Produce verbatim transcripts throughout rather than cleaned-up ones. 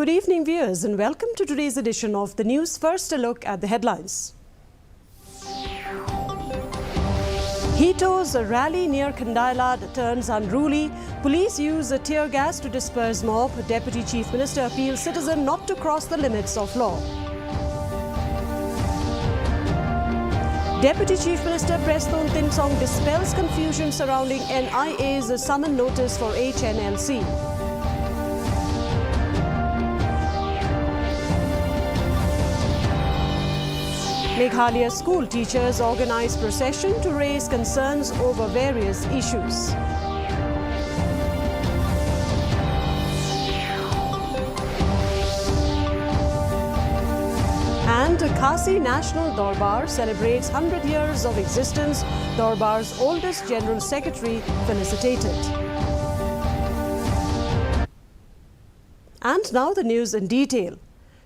Good evening, viewers, and welcome to today's edition of the news. First, a look at the headlines. Hito's rally near Khandailat turns unruly. Police use tear gas to disperse mob. Deputy Chief Minister appeals citizen not to cross the limits of law. Deputy Chief Minister Prestone Tynsong dispels confusion surrounding N I A's summon notice for H N L C. Meghalaya school teachers organize procession to raise concerns over various issues. And Khasi National Dorbar celebrates hundred years of existence. Dorbar's oldest General Secretary felicitated. And now the news in detail.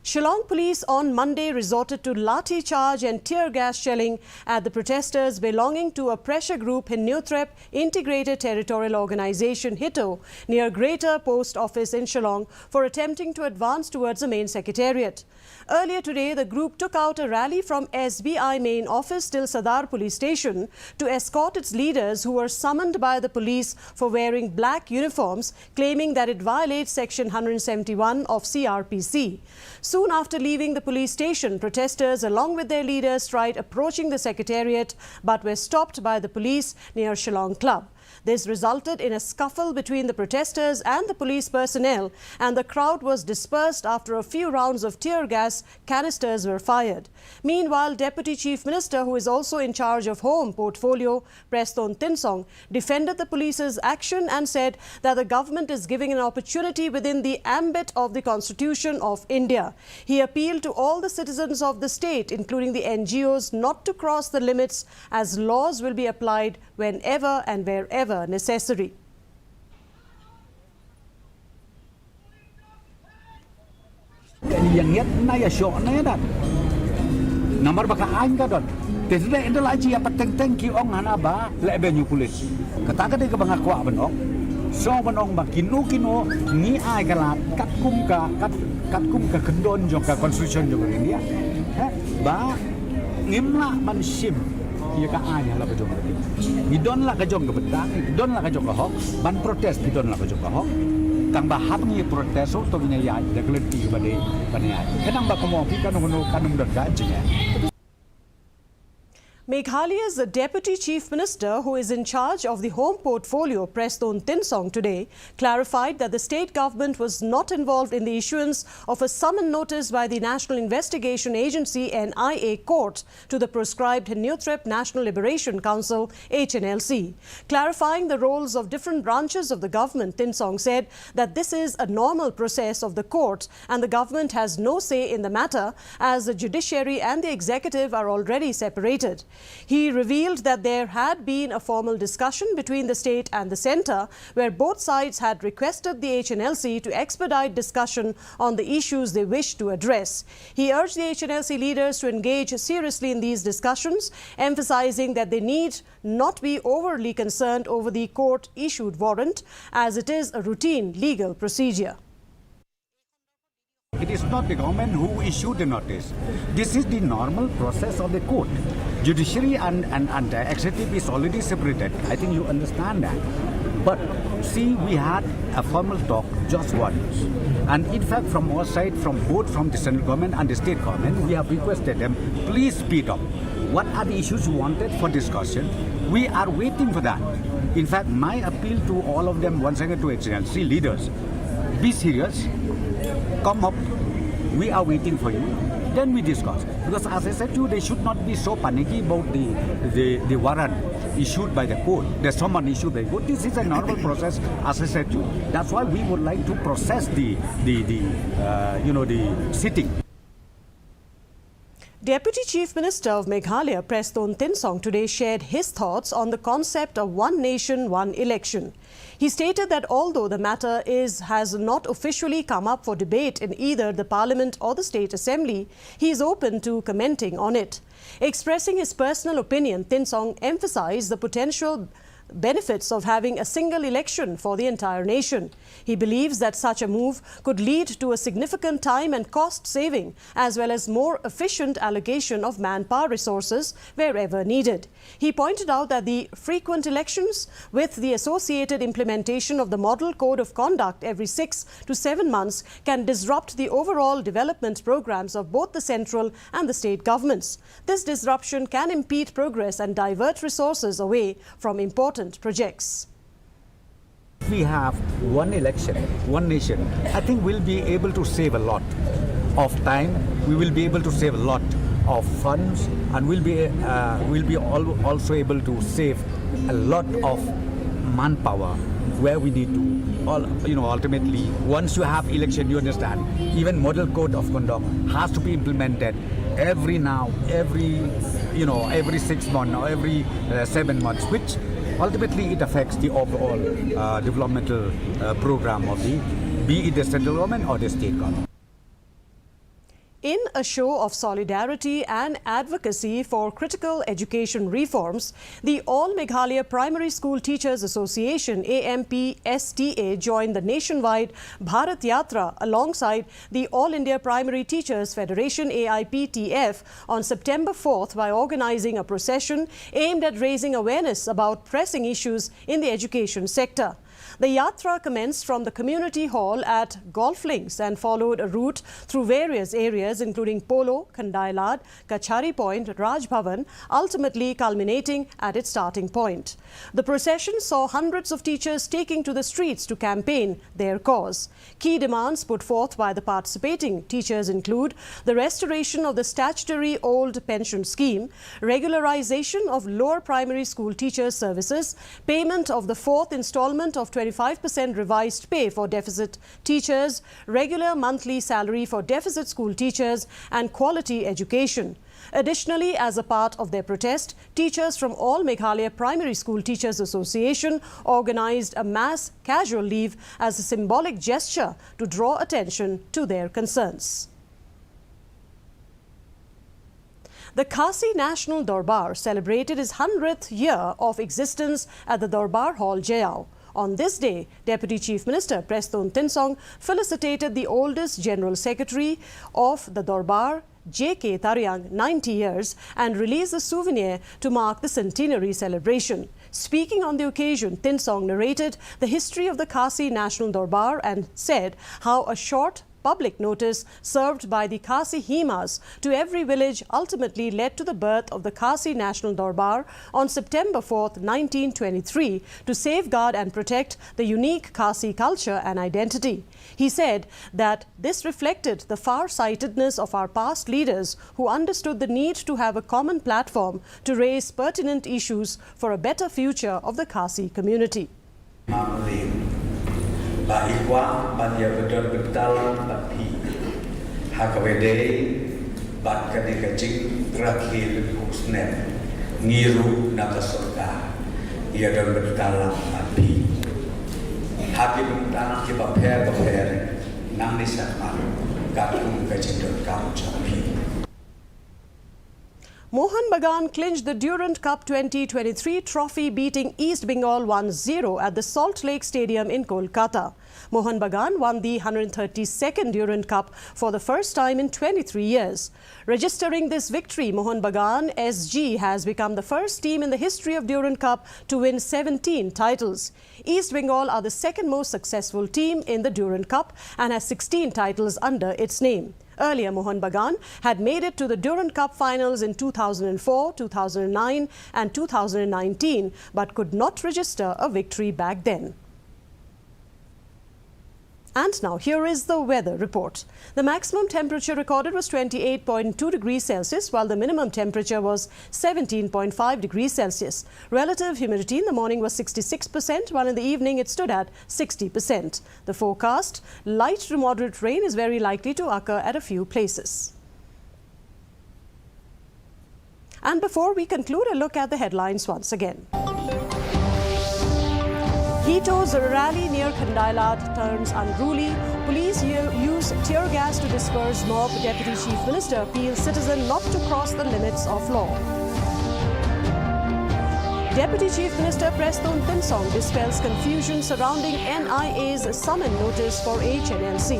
Shillong police on Monday resorted to lathi charge and tear gas shelling at the protesters belonging to a pressure group Hynñiewtrep Integrated Territorial Organization, HITO, near Greater Post Office in Shillong for attempting to advance towards the main secretariat. Earlier today, the group took out a rally from S B I main office till Sadar Police Station to escort its leaders, who were summoned by the police for wearing black uniforms, claiming that it violates Section hundred seventy-one of C R P C. Soon after leaving the police station, protesters, along with their leaders, tried approaching the secretariat but were stopped by the police near Shillong Club. This resulted in a scuffle between the protesters and the police personnel, and the crowd was dispersed after a few rounds of tear gas canisters were fired. Meanwhile, Deputy Chief Minister, who is also in charge of Home portfolio, Prestone Tynsong, defended the police's action and said that the government is giving an opportunity within the ambit of the Constitution of India. He appealed to all the citizens of the state, including the N G Os, not to cross the limits, as laws will be applied whenever and wherever necessary. Ïa ngiat na ïa shoh na ïa dat. Namar ba ka aiñ ka don. Te leh ynda la ji ïa pateng teng ki ong hana ba leh ben ïa u pulit. Kata ka dei kaba nga kwah ban ong. Sngewbha ban ong ba kino kino ngi ai ka lad katkum ka kat katkum ka kyndon jong ka constitution jong ka India. Ba ngim lah ban shim ïa ka aiñ ha la ka jong ka bynta. Ngi don la ka jong ka bynta, ngi don la ka jong ka hok, ban protest ngi don la ka jong ka hok. Tang ba hap ngi protest, to ngi ïa da ka lynti ba dei ban ïa. Ka nang ba ka mo phi ka nong nong ka nong don ka jingeh. Meghalaya's Deputy Chief Minister, who is in charge of the Home portfolio, Prestone Tynsong, today clarified that the state government was not involved in the issuance of a summon notice by the National Investigation Agency, N I A, court to the proscribed Hynñiewtrep National Liberation Council, H N L C. Clarifying the roles of different branches of the government, Tynsong said that this is a normal process of the court and the government has no say in the matter, as the judiciary and the executive are already separated. He revealed that there had been a formal discussion between the state and the centre, where both sides had requested the H N L C to expedite discussion on the issues they wished to address. He urged the H N L C leaders to engage seriously in these discussions, emphasising that they need not be overly concerned over the court-issued warrant, as it is a routine legal procedure. It is not the government who issued the notice. This is the normal process of the court. Judiciary and, and, and the executive is already separated. I think you understand that. But see, we had a formal talk just once. And in fact, from our side, from both from the central government and the state government, we have requested them, please speed up. What are the issues you wanted for discussion? We are waiting for that. In fact, my appeal to all of them, once again to H N L C leaders, be serious, come up, we are waiting for you, then we discuss. Because as I said to you, they should not be so panicky about the, the, the warrant issued by the court, the summon issued by the court. This is a normal process, as I said to you. That's why we would like to process the, the, the uh, you know, the sitting. Deputy Chief Minister of Meghalaya, Prestone Tynsong, today shared his thoughts on the concept of one nation, one election. He stated that although the matter is, has not officially come up for debate in either the Parliament or the State Assembly, he is open to commenting on it. Expressing his personal opinion, Tynsong emphasised the potential benefits of having a single election for the entire nation. He believes that such a move could lead to a significant time and cost saving, as well as more efficient allocation of manpower resources wherever needed. He pointed out that the frequent elections, with the associated implementation of the Model Code of Conduct every six to seven months, can disrupt the overall development programs of both the central and the state governments. This disruption can impede progress and divert resources away from important projects. If we have one election, one nation, I think we'll be able to save a lot of time. We will be able to save a lot of funds, and we'll be uh, we'll be al- also able to save a lot of manpower where we need to. All, you know, ultimately, once you have election, you understand. Even model code of conduct has to be implemented every now, every, you know, every six months or every uh, seven months, which ultimately it affects the overall uh, developmental uh, program of the, be it the central government or the state government. In a show of solidarity and advocacy for critical education reforms, the All Meghalaya Primary School Teachers Association, A M P S T A, joined the nationwide Bharat Yatra alongside the All India Primary Teachers Federation, A I P T F, on September fourth by organizing a procession aimed at raising awareness about pressing issues in the education sector. The Yatra commenced from the community hall at Golf Links and followed a route through various areas, including Polo, Khandailad, Kachari Point, Raj Bhavan, ultimately culminating at its starting point. The procession saw hundreds of teachers taking to the streets to campaign their cause. Key demands put forth by the participating teachers include the restoration of the statutory old pension scheme, regularization of lower primary school teachers' services, payment of the fourth installment of twenty-five percent revised pay for deficit teachers, regular monthly salary for deficit school teachers, and quality education. Additionally, as a part of their protest, teachers from All Meghalaya Primary School Teachers Association organized a mass casual leave as a symbolic gesture to draw attention to their concerns. The Khasi National Dorbar celebrated its hundredth year of existence at the Dorbar Hall, Jaiaw. On this day, Deputy Chief Minister Prestone Tynsong felicitated the oldest General Secretary of the Dorbar, J K Tariang, ninety years, and released a souvenir to mark the centenary celebration. Speaking on the occasion, Tynsong narrated the history of the Khasi National Dorbar and said how a short public notice served by the Khasi Himas to every village ultimately led to the birth of the Khasi National Dorbar on September fourth, nineteen twenty-three, to safeguard and protect the unique Khasi culture and identity. He said that this reflected the far-sightedness of our past leaders, who understood the need to have a common platform to raise pertinent issues for a better future of the Khasi community. Ba i kwah ban ïa don bynta lang bad phi ha kaba ïadei bad kane ka jingrakhe lyngkhuh snem. Ngi ruh na ka sorkar ïa don bynta lang bad phi ha ki bynta kiba pher bapher nangne shakhmat katkum ka jingdonkam jong phi. Mohun Bagan clinched the Durand Cup twenty twenty-three trophy, beating East Bengal one zero at the Salt Lake Stadium in Kolkata. Mohun Bagan won the hundred thirty-second Durand Cup for the first time in twenty-three years. Registering this victory, Mohun Bagan S G has become the first team in the history of Durand Cup to win seventeen titles. East Bengal are the second most successful team in the Durand Cup and has sixteen titles under its name. Earlier, Mohun Bagan had made it to the Durand Cup finals in two thousand four, two thousand nine, and two thousand nineteen, but could not register a victory back then. And now, here is the weather report. The maximum temperature recorded was twenty-eight point two degrees Celsius, while the minimum temperature was seventeen point five degrees Celsius. Relative humidity in the morning was sixty-six percent, while in the evening it stood at sixty percent. The forecast: light to moderate rain is very likely to occur at a few places. And before we conclude, a look at the headlines once again. He toes rally near Khandailad turns unruly. Police u- use tear gas to disperse mob. Deputy Chief Minister appeals citizen not to cross the limits of law. Deputy Chief Minister Prestone Tynsong dispels confusion surrounding N I A's summon notice for H N L C.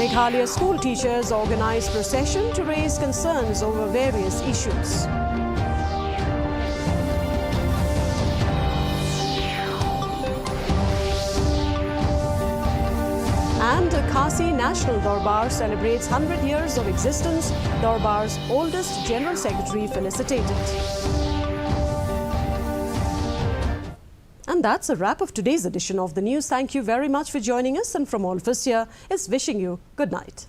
Meghalaya school teachers organize procession to raise concerns over various issues. And Khasi National Dorbar celebrates hundred years of existence, Dorbar's oldest General Secretary felicitated. And that's a wrap of today's edition of the news. Thank you very much for joining us, and from all of us here is wishing you good night.